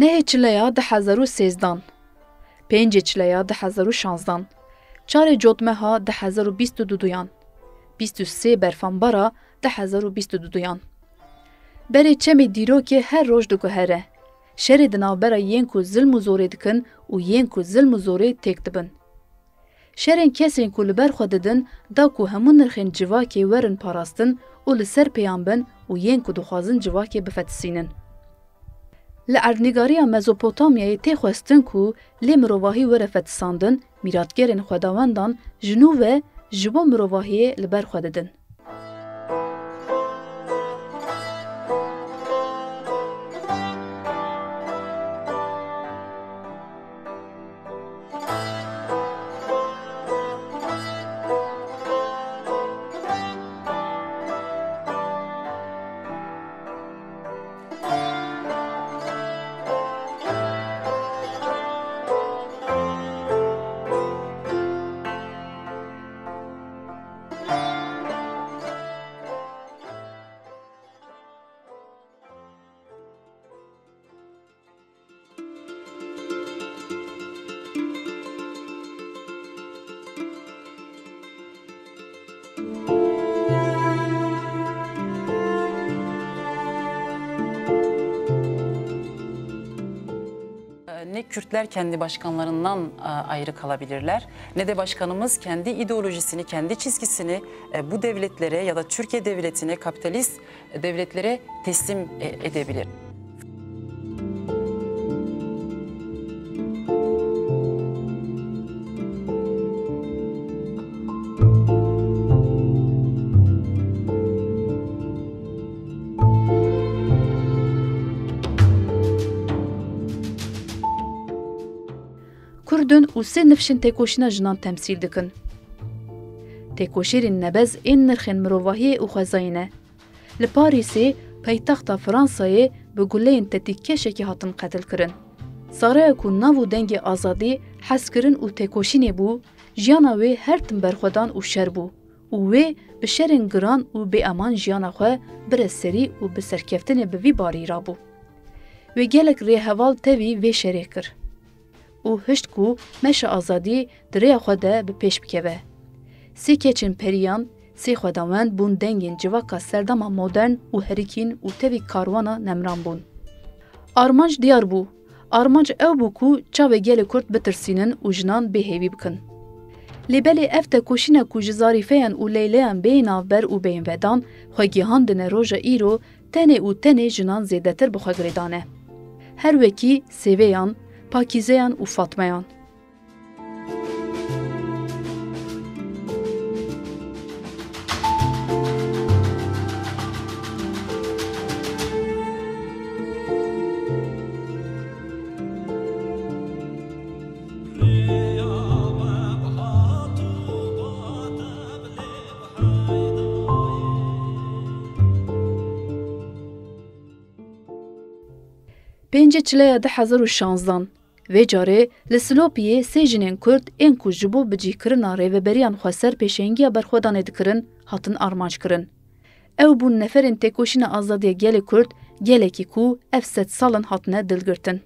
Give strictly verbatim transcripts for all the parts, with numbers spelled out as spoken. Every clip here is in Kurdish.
Dehê Çileya du hezar û sêzdan, pêncê Çileya du hezar û şanzdan, çarê Cotmeha du hezar û bîst û duduyan, bîst û sê Berfanbara du hezar û bîst û duduyan. Berê çemê dîrokê her roj diguhere. Şerê di navbera yên ku zilm û zorê dikin û yên ku zilm û zorê têk dibin. Şerên kesên ku li ber xwe didin, da ku hemû nirxên civakê werin parastin û li ser pêyan bin û yên ku dixwazin civakê bifetisînin. Li erdnîgariya Mezopotamyayê tê xwestin ku lê mirovahî were fetisandin, mîratgerên xwedawendan ji nû ve ji bo mirovahiyê li ber xwe didin. Ne Kürtler kendi başkanlarından, e, ayrı kalabilirler, ne de başkanımız kendi ideolojisini, kendi çizgisini, e, bu devletlere ya da Türkiye devletine, kapitalist devletlere teslim, e, edebilir. Kurdin û sê nifşên têkoşîna jinan temsîl dikin. Têkoşêrên nebez ên nirxên mirovahiyê û xwezayê ne. Li Parîsê, paytexta Fransayê, bi guleyên tetîkkeşekî hatin qetilkirin. Saraya ku nav û dengê azadî, hezkirin û têkoşînê bû, jiyana wê her tim berxwedan û şer bû û wê bi şerên giran û bêeman jiyana xwe bire serî û bi serkeftinê bi vî barî rabû. Wê gelek rêheval tevî vê şerê kir û hişt ku meşa azadî di rêya xwe de bi pêş bikeve. Sê keçên periyan, sê xwedawend bûn dengên civaka serdema modern û herikîn û tevî karwana nemran bûn. Armanc diyar bû. Armanc ew bû ku çavê gelê Kurd bitirsînin û jinan bêhêvî bikin. Lê belê ev tekoşîna ku ji zarîfeyan û leyleyan bêyî navber û bêyî vedan xwe gihandine roja îro, tenê û tenê jinan zêdetir bi xwe girêdane. Her wekî Sêvêyan, Pakîzeyan û Fatmeyan. Pêncê Çileya du hezar û şanzdan, vê carê li Silopiyê sê jinên Kurd ên ku ji bo bicîhkirina rêveberiyan xweser pêşengiya berxwedanê dikirin, hatin armanc kirin. Ew bûn neferên têkoşîna azadiya gelê Kurd, gelekî ku ev sed sal in hatine dilgirtin.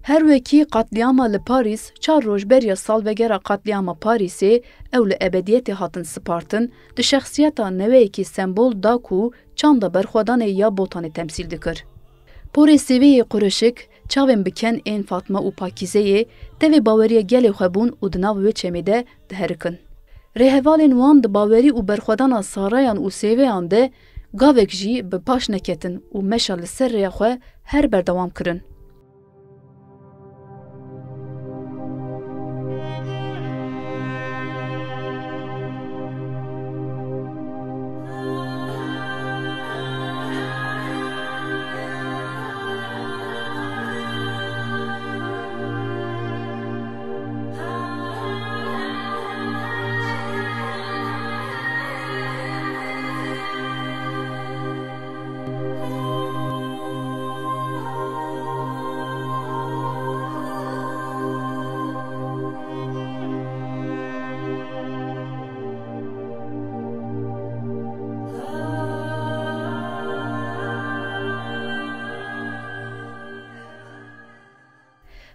Her wekî qatliyama li Parîs, çar roj beriya salvegera qatliyama Parîsê, ew li ebediyetê hatin spartin, di şexsiyeta neweyekî sembol da ku çanda berxwedanê ya Botanê temsîl dikir. Porê sêveyê qureşik, çavên bi ken ên Fatma û Pakîzeyê, tevê baweriya gelê xwe bûn û di nav wê çemê de diherikin. Rêhevalên wan di bawerî û berxwedana sarayan û sêveyan de gavek jî bi paş neketin û meşa li ser rêya xwe her berdewam kirin.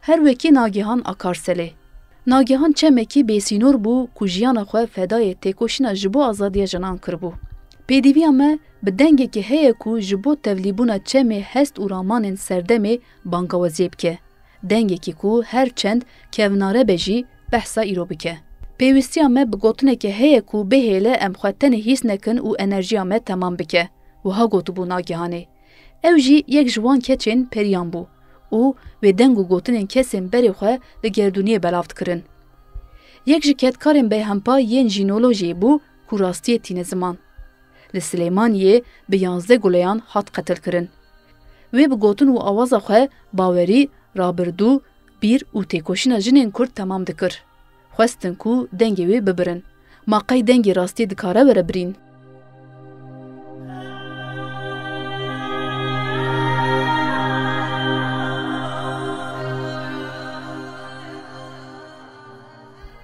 Her wekî Nagihan Akarselê. Nagihan çemekî bêsînor bû ku jiyana xwe fedayê têkoşîna ji bo azadiya jinan kiribû. Pêdiviya me bi dengekî heye ku ji bo tevlîbûna çemê hest û ramanên serdemê bangawaziyê bike. Dengekî ku her çend kevnare be jî behsa îro bike. Pêwîstiya me bi gotineke heye ku bihêle em xwe tenê hîs nekin û enerjiya me temam bike, wiha gotibû Nagihanê. Ew jî yek ji wan keçên periyan bû û wê deng û gotinên kesên berê xwe li gerdûniyê belav dikirin. Yek ji kedkarên bêhempa yên jînolojiyê bû ku rastiyê tîne ziman. Li Silêmaniyê bi yanzdeh guleyan hat qetilkirin. Wê bi gotin û awaza xwe bawerî, rabirdû, bîr û têkoşîna jinên Kurd temam dikir. Xwestin ku dengê wê bibirin. Ma qey dengê rastiyê dikare were birîn?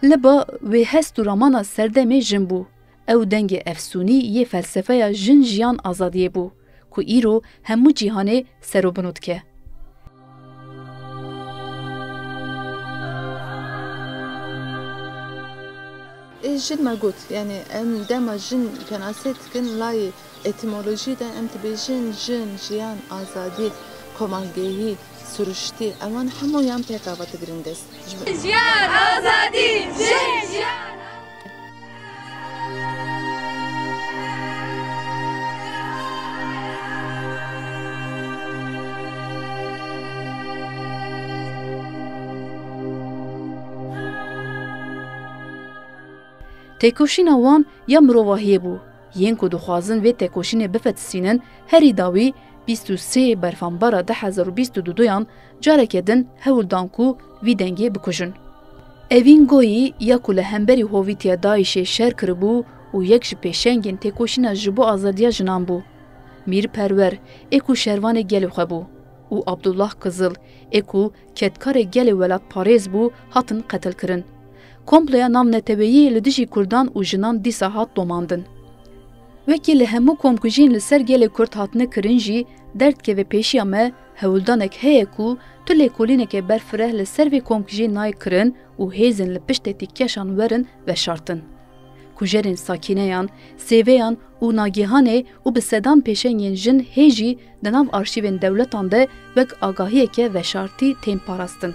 Liba wê hest û ramana serdemê jin bû. Ew dengê efsûnî yê felsefeya jin, jiyan, azadiyê bû, ku îro hemû cîhanê serobino dike. Ê jin me got, yani em dema jin penase dikin, layê etimolojî de em dibêjin jin, jiyan, azadî, komelgehî, siruştî, ewan hemûyan pêk ava digirin dest. Ji bo Jiyan, azadî, jin, jiyan. Têkoşîna wan ya mirovahiyê bû. Yên ku dixwazin vê têkoşînê bifetisînin, herî dawî bîst û sê berfanbara du hezar û bîst û duduyan careke din hewl dan ku vî dengê bikujin. Evîn Goyî ya ku li hemberî hovîtiya DAIŞê şer kiribû û yek ji pêşengên têkoşîna ji bo azadiya jinan bû. Mîr Perwer ê ku şervanê gelê xwe bû û Abdullah Kizil ê ku kedkarê gelê welatparêz bû, hatin qetilkirin. Komploya navneteweyî li dijî Kurdan û jinan dîsa hat domandin. Wekî li hemû komkujiyên li ser gelê Kurd hatine kirin jî, derdkeve pêşiya me, hewldanek heye ku tu lêkolîneke berfireh li ser vê komkujiyê nayê kirin û hêzên li piştê tîkeşan werin veşartin. Kujerên Sakîneyan, Sêveyan û Nagîhanê û bi sedan pêşengên jin hê jî di nav arşîvên dewletan de wek agahiyeke veşartî tên parastin.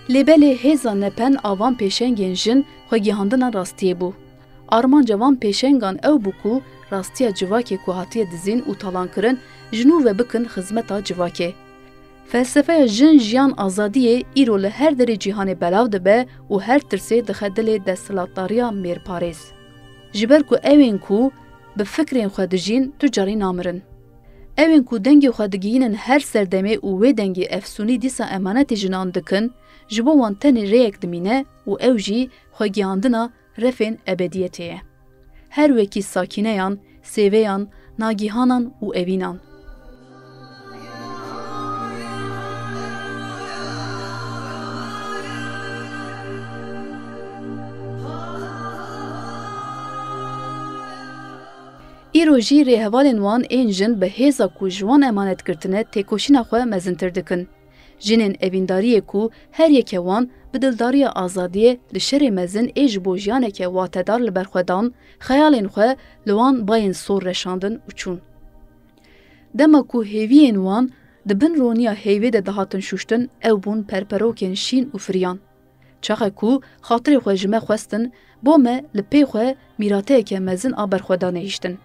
Lê belê hêza nepen a van pêşengên jin xwegihandina rastiyê bû. Armanca van pêşengan ew bû ku rastiya civakê ku hatiye dizîn û talankirin, ji nû ve bikin xizmeta civakê. Felsefeya jin, jiyan, azadiyê îro li her derê cîhanê belav dibe û her tirsê dixe dilê desthilatdariya mêrparêz. Ji ber ku ew ên ku bi fikrên xwe dijîn tu carî namirin. Ew ên ku dengê xwe digihînin her serdemê û wê dengê efsûnî dîsa emanetê jinan dikin, ji bo wan tenê rêyek dimîne û ew jî xwegihandina refên ebediyetê ye. Her wekî Sakîneyan, Sêveyan, Nagîhanan û Evînan. Îro jî rêhevalên wan ên jin bi hêza ku ji wan emanet girtine têkoşîna xwe mezintir dikin. Jinên evîndariyê ku her yeke wan bi dildariya azadiyê li şerê mezin ê ji bo jiyaneke watedar li ber xwe dan, xeyalên xwe li wan bayên sor reşandin û çûn. Dema ku hêviyên wan di bin roniya heyvê de dihatin şûştin, ew bûn perperokên şîn û firiyan. Çaxe ku xatirê xwe ji me xwestin, bo me li pê xwe mîrateyeke mezin a berxwedanê hiştin.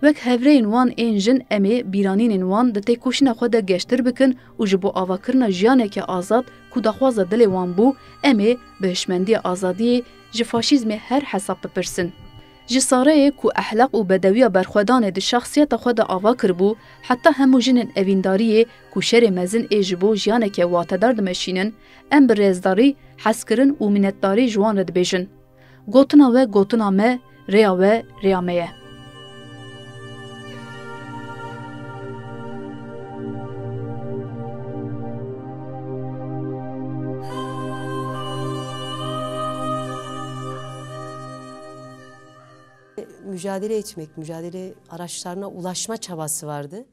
Wek hevrêyên wan ên jin, em ê bîranînên wan di têkoşîna xwe de geştir bikin û ji bo avakirina jiyaneke azad ku daxwaza dilê wan bû, em ê bi hişmendiya azadiyê ji faşîzmê her hesab bipirsin. Ji sareyê ku ehlaq û bedewiya berxwedanê di şexsiyeta xwe de ava kiribû, heta hemû jinên evîndariyê ku şerê mezin ê ji bo jiyaneke watedar dimeşînin, em bi rêzdarî, hezkirin û mînetdarî ji wan re dibêjin. Gotina we gotina me, rêya we rêya me ye. Mücadele etmek, mücadele araçlarına ulaşma çabası vardı.